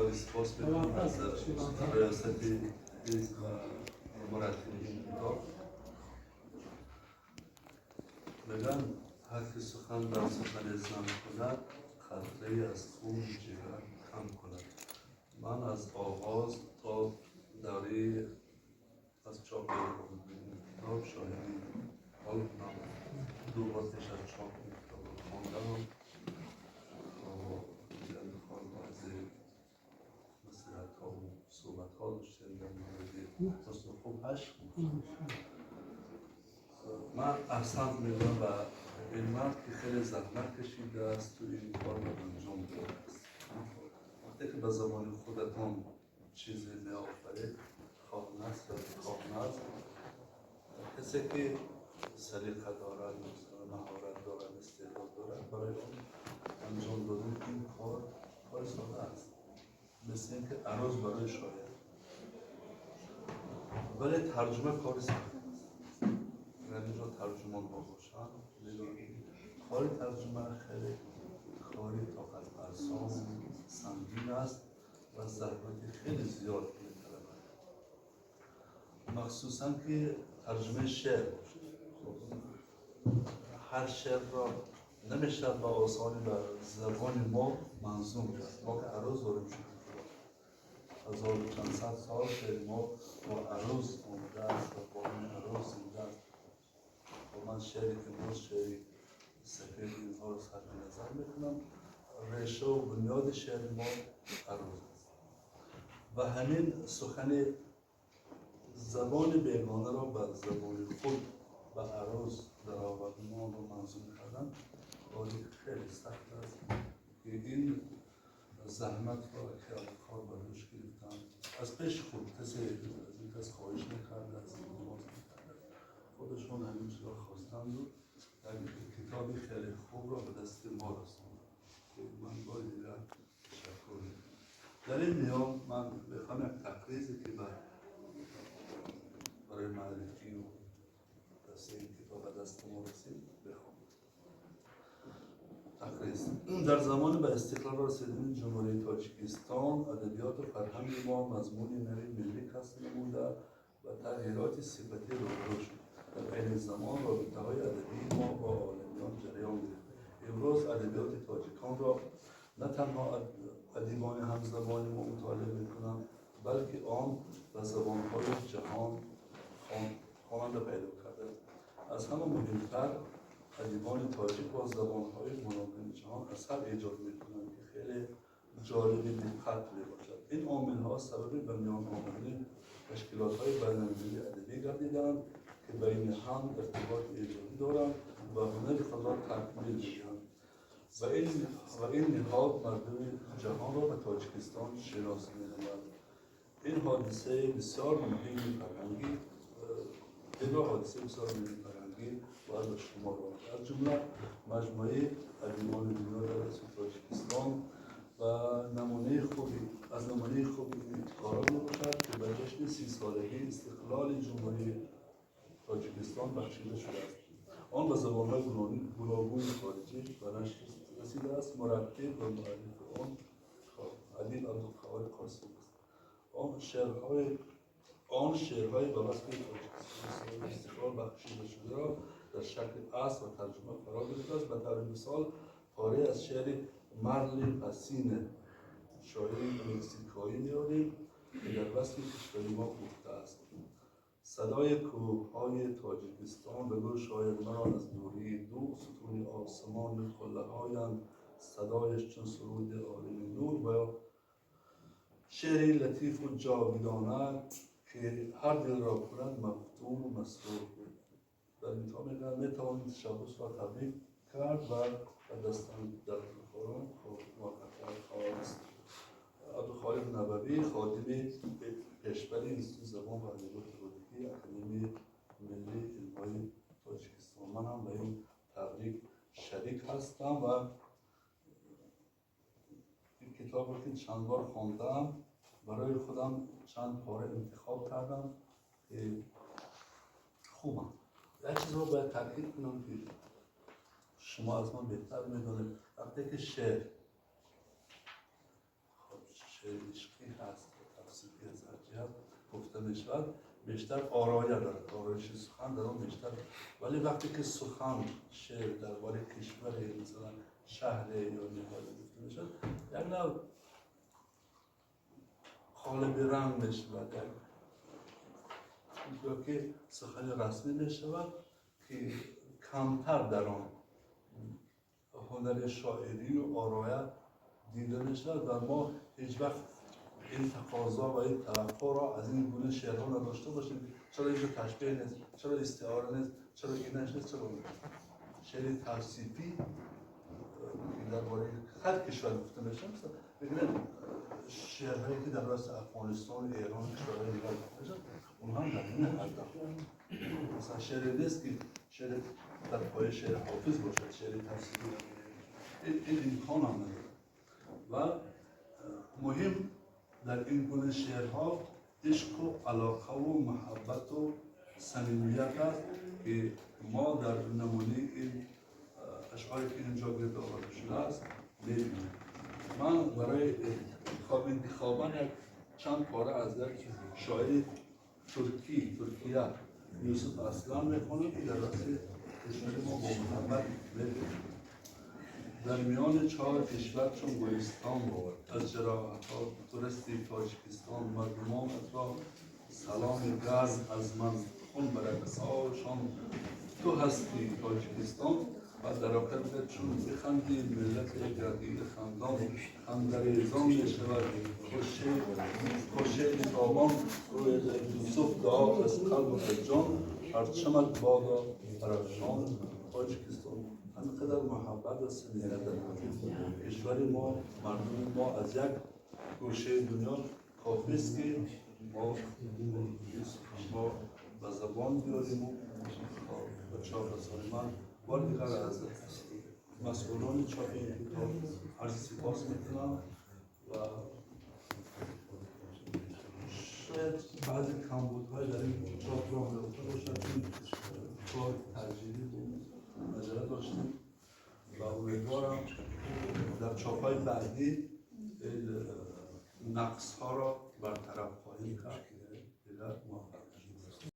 изҳори сипос мекунам аз риёсати ҳизб ва мураттиби ин китоб. Мегӯянд, ҳар ки сухан бар сухани зам кунад, қатрае аз хуни ҷигар кам кунад. Ман аз оғоз то давраи аз чопи ин китоб шоҳиди ҳол будам. 2 бор пеш аз чоп ин китобро хондам. Хон баъзе маслиҳатҳову суҳбатҳо доштем дар мавриди ҳусну хубаш. Ман аҳсант мегӯям ба ин мард, ки хеле заҳмат кашидааст ин корро анҷом додааст. Вақте ки ба забони худатон чизе меофаред, хоҳ наср, хоҳ назм, касе ки салиқа дорад, маҳорат дорад, истеъдод дорад, барои он анҷом додани ин кор кори сода аст, мисли ин ки аруз барои шоир. Вале тарҷума кори сахт аст. Агар инҷо тарҷумонҳо бошанд, медонанд, ки кори тарҷума хеле кори тоқатфарсо, сангин аст ва заҳмати хеле зиёд металабад, махсусан ки тарҷумаи шеър бошад. Хуб, ҳар шеърро намешавад ба осонӣ ба забони мо манзум кард. Мо ки аруз дорем, шукр Худо, ҳазору чанд сад сол шеъри мо бо аруз омадааст ва бо ҳамин аруз зинда аст. Хуб, ман шеъри имрӯз, шеъри сафед, инҳоро сарфи назар мекунам. Решаву бунёди шеъри мо аруз аст ва ҳамин сухани забони бегонаро ба забони худ, ба аруз даровардан, онро манзум кардан кори хеле сахт аст, ки ин заҳматро ки кор ба дӯш гирифтанд аз пеши худ, касе аз ин кас хоҳиш накардааст, илтимос накардааст, худашон ҳамин чизро хостанду як китоби хеле хубро ба дасти мо расонданд, ки ман бори дигар ташаккур мекунам. Дар ин миён ман мехоҳам як тақризе, ки барои муаррифию дасти ин китоб ба дасти мо расид, бихонам. Тақриз. Дар замони ба истиқлол расидани Ҷумҳурии Тоҷикистон адабиёту фарҳанги мо мазмуни нави миллӣ касб намуда ва тағйироти сифатӣ рӯбарӯ шуд. Дар айни замон робитаҳои адабии мо бо оламиён ҷараён гирифт. Имрӯз адабиёти тоҷиконро на танҳо адибони ҳамзабони мо мутолиа мекунанд, балки он ба забонҳои ҷаҳон хонанда пайдо кардааст. Аз ҳама муҳимтар, адибони тоҷик бо забонҳои гуногуни ҷаҳон асар эҷод мекунанд, ки хеле ҷолиби диққат мебошад. Ин омилҳо сабаби ба миён омадани ташкилотҳои байналмилалии адабӣ гардиданд, ки байни ҳам иртиботи эҷодӣ доранд ва ҳунари худро такмил медиҳанд. Ва ин ниҳод мардуми ҷаҳонро ба Тоҷикистон шинос менамояд. Ин ҳодисаи бисёр муҳими фарҳангӣ, инро ҳодисаи бисёр муҳими фарҳангӣ бояд ба шумор овард. Аз ҷумла маҷмӯаи адибони дунё дар васфи Тоҷикистон ва намунаи хуби аз намунаи хуби ин ибтикорот мебошад, ки ба ҷашни 30-солагии истиқлоли Ҷумҳурии Тоҷикистон бахшида шудааст. Он ба забонҳои гуногуни хориҷӣ ба нашр расидааст. Мураттиб ва муаллифи он адиб Абдулқаҳҳори Қосим аст. Он шеърҳои ба васфи Тоҷикистон истиқлол бахшида шударо дар шакли аср ва тарҷума фаро гирифтааст. Ба таври мисол, порае аз шеъри Марли Пасине, шоири мексикоӣ, меорем, ки дар васфи кишвари мо гуфтааст: «Садои кӯҳҳои Тоҷикистон ба гӯш ояд маро аз дурии дур, сутуни осмони қуллаҳоянд садояш чун суруди олами нур». Ва ё шеъри латифу ҷовидона, ки ҳар дилро кунад мафтуну масрур. Дар интиҳо мегӯянд, метавон ин ташаббусро табрик кард ва ба дастандаркорон муваффақият хост. Абдухолиқ Набавӣ, ходими пешбари Институти забон ва адабиёти Рӯдакӣ, Академияи миллии илмҳои Тоҷикистон. Ман ҳам ба ин табрик шарик ҳастам ва ин китобро, ки чанд бор хондаам, барои худам чанд пора интихоб кардам, ки хубанд. Як чизро бояд таъкид кунам, ки шумо аз ман беҳтар медонед. Вақте ки шеър, شعر عشقی هست و توصیفی از هر جهت گفته میشود، بیشتر آرایه دارد، آرایش سخن در آن بیشتر. ولی وقتی که سخن شعر درباره کشور، مثلا شهر یا نهاد گفته میشود، یک نوع قالب رنگ میشود، یک که سخن رسمی میشود که کمتر در آن هنر شاعری و آرایه دیده میشود و ما هیچ وقت این تقاضا و این توقع را از این گونه شعرها نداشته باشیم. چرا اینجا تشبیه نیست، چرا استعاره نیست، چرا اینش نیست، چرا اون نیست. شعر توصیفی که درباره هر کشور گفته میشه، مثلا ببینید شعرهایی که در راست افغانستان، ایران، کشورهای دیگر گفته میشه، اونها هم در این حد. مثلا شعر نیست که شعر در پای شعر حافظ باشد، شعر توصیفی این امکان هم نداره. و مهم در این گونه شعرها عشق و علاقه و محبت و صمیمیت است که ما در نمونه این اشعاری که اینجا گرد آورده شده است می‌بینیم. من برای انتخاباً یک چند پاره از یک شاعر ترکیه یوسف اصلان میخوانم که در راست کشور ما با محبت می‌بینیم. در میان چهار کشور چون گلستان بود، از جراحت‌ها تورستی تاجیکستان، مردمانت را سلام گرم از من خون برکساشان، تو هستی تاجیکستان. و در آخر میگه چون بخندی ملت گردید خندان، خندریزان میشود خورشید تابان، روی یوسف دعا از قلب و از جان، پرچمت بادا پرافشان تاجیکستان. همینقدر محبت و صمیمیت در کشور ما، مردم ما از یک گوشه دنیا کافی است که ما به زبان بیاریم و به چاپ رسانیم. من بار دیگر از مسئولان چاپ این کتاب عرض سپاس میکنم و شاید بعضی کمبودهای در این چاپ راه یافته باشد، چون کار ترجیحی بود، عجله داشتیم و امیدوارم در چاپ‌های بعدی نقص‌ها را برطرف خواهیم کرد.